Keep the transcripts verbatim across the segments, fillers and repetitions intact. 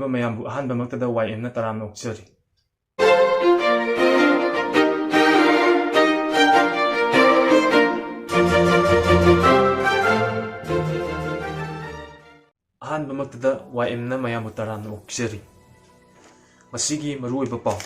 ꯃꯌꯥꯝꯕꯨ ꯑꯍꯥꯟꯕꯃꯛꯇꯗ ꯋꯥꯏ ꯑꯦꯝꯅ ꯇꯔꯥꯝꯅ ꯑꯣꯛꯆꯔꯤ꯫ ꯑꯍꯥꯟꯕꯃꯛꯇꯗ ꯋꯥꯏ ꯑꯦꯝꯅ ꯃꯌꯥꯝꯕꯨ ꯇꯔꯥꯝꯅ ꯑꯣꯛꯆꯔꯤ꯫ ꯉꯁꯤꯒꯤ ꯃꯔꯨꯑꯣꯏꯕ ꯄꯥꯎ꯫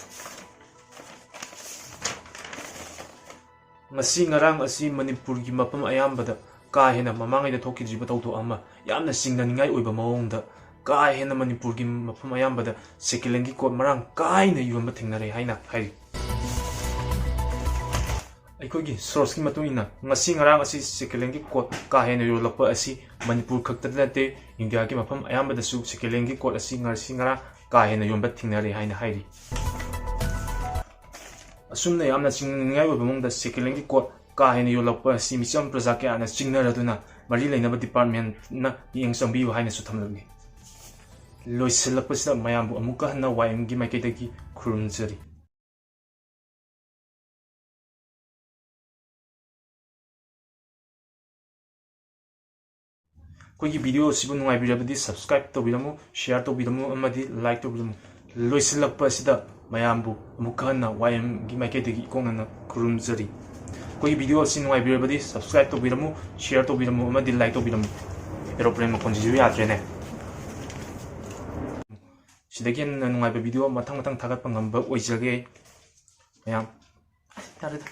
ꯉꯁꯤ ꯉꯔꯥꯡ ꯑꯁꯤ ꯃꯅꯤꯄꯨꯔꯒꯤ ꯃꯐꯝ ꯑꯌꯥꯝꯕꯗ ꯀꯥ ꯍꯦꯟꯅ ꯃꯃꯥꯡꯉꯩꯗ ꯊꯣꯛꯈꯤꯗ꯭ꯔꯤꯕ ꯊꯧꯗꯣꯛ ꯑꯃ, ꯌꯥꯝꯅ ꯆꯤꯡꯅꯅꯤꯡꯉꯥꯏ ꯑꯣꯏꯕ ꯃꯑꯣꯡꯗ ꯀꯥ ꯍꯦꯟꯅ ꯃꯅꯤꯄꯨꯔꯒꯤ ꯃꯐꯝ ꯑꯌꯥꯝꯕꯗ ꯁꯦꯀꯦꯟ ꯍꯦꯟꯒꯤ ꯀꯣꯠ ꯃꯔꯥꯡ ꯀꯥꯏꯅ ꯌꯣꯟꯕ ꯊꯦꯡꯅꯔꯦ ꯍꯥꯏꯅ ꯍꯥꯏꯔꯤ꯫ ꯑꯩꯈꯣꯏꯒꯤ ꯁꯣꯔꯁꯀꯤ ꯃꯇꯨꯡ ꯏꯟꯅ, ꯉꯁꯤ ꯉꯔꯥꯡ ꯑꯁꯤ ꯁꯦꯀꯦꯟ ꯍꯦꯟꯒꯤ ꯀꯣꯠ ꯀꯥ ꯍꯦꯟꯅ ꯌꯣꯜꯂꯛꯄ ꯑꯁꯤ ꯃꯅꯤꯄꯨꯔ ꯈꯛꯇꯗ ꯅꯠꯇꯦ, ꯏꯟꯗꯤꯌꯥꯒꯤ ꯃꯐꯝ ꯑꯌꯥꯝꯕꯗꯁꯨ ꯁꯦꯀꯦꯟ ꯍꯦꯟꯒꯤ ꯀꯣꯠ ꯑꯁꯤ ꯉꯁꯤ ꯉꯔꯥꯡ ꯀꯥ ꯍꯦꯟꯅ ꯌꯣꯟꯕ ꯊꯦꯡꯅꯔꯦ ꯍꯥꯏꯅ ꯍꯥꯏꯔꯤ꯫ ꯑꯁꯨꯝꯅ ꯌꯥꯝꯅ ꯆꯤꯡꯅꯅꯤꯡꯉꯥꯏ ꯑꯣꯏꯕ ꯃꯑꯣꯡꯗ ꯁꯦꯀꯦꯟ ꯍꯦꯟꯒꯤ ꯀꯣꯠ ꯀꯥ ꯍꯦꯟꯅ ꯌꯣꯜꯂꯛꯄ ꯑꯁꯤ ꯃꯤꯆꯝ ꯄ꯭ꯔꯖꯥ ꯀꯌꯥꯅ ꯆꯤꯡꯅꯔꯗꯨꯅ ꯃꯔꯤ ꯂꯩꯅꯕ ꯗꯤꯄꯥꯔꯠꯃꯦꯟꯅ ꯃꯤꯠꯌꯦꯡ ꯆꯪꯕꯤꯌꯨ ꯍꯥꯏꯅꯁꯨ ꯊꯝꯂꯛꯂꯤ꯫ ꯂꯣꯏꯁꯤꯜꯂꯛꯄꯁꯤꯗ ꯃꯌꯥꯝꯕꯨ ꯑꯃꯨꯛꯀ ꯍꯟꯅ ꯋꯥꯏ ꯑꯦꯝꯒꯤ ꯃꯥꯏꯀꯩꯗꯒꯤ ꯈꯨꯔꯨꯝꯖꯔꯤ꯫ ꯑꯩꯈꯣꯏꯒꯤ ꯚꯤꯗꯤꯑꯣ ꯑꯁꯤꯕꯨ ꯅꯨꯡꯉꯥꯏꯕꯤꯔꯕꯗꯤ subscribe ꯇꯧꯕꯤꯔꯝꯃꯨ, share ꯇꯧꯕꯤꯔꯝꯃꯨ ꯑꯃꯗꯤ like ꯇꯧꯕꯤꯔꯝꯃꯨ꯫ ꯂꯣꯏꯁꯤꯜꯂꯛꯄ ꯑꯁꯤꯗ ꯃꯌꯥꯝꯕꯨ ꯑꯃꯨꯛꯀ ꯍꯟꯅ ꯋꯥꯏ ꯑꯦꯝꯒꯤ ꯃꯥꯏꯀꯩꯗꯒꯤ ꯏꯀꯣꯛꯅꯅ ꯈꯨꯔꯨꯝꯖꯔꯤ꯫ ꯑꯩꯈꯣꯏꯒꯤ ꯚꯤꯗꯤꯑꯣ ꯑꯁꯤ ꯅꯨꯡꯉꯥꯏꯕꯤꯔꯕꯗꯤ subscribe ꯇꯧꯕꯤꯔꯝꯃꯨ, share ꯇꯧꯕꯤꯔꯝꯃꯨ ꯑꯃꯗꯤ like ꯇꯧꯕꯤꯔꯝꯃꯨ꯫ Aeroplane ꯃꯈꯣꯟꯁꯤꯁꯨ ꯌꯥꯗ꯭ꯔꯦꯅꯦ꯫ ꯁꯤꯗꯒꯤ ꯍꯦꯟꯅ ꯅꯨꯡꯉꯥꯏꯕ ꯚꯤꯗꯤꯑꯣ ꯃꯊꯪ ꯃꯊꯪ ꯊꯥꯒꯠꯄ ꯉꯝꯕ ꯑꯣꯏꯖꯒꯦ ꯃꯌꯥꯝ꯫ ꯑꯁ, ꯌꯥꯔꯦꯗ꯫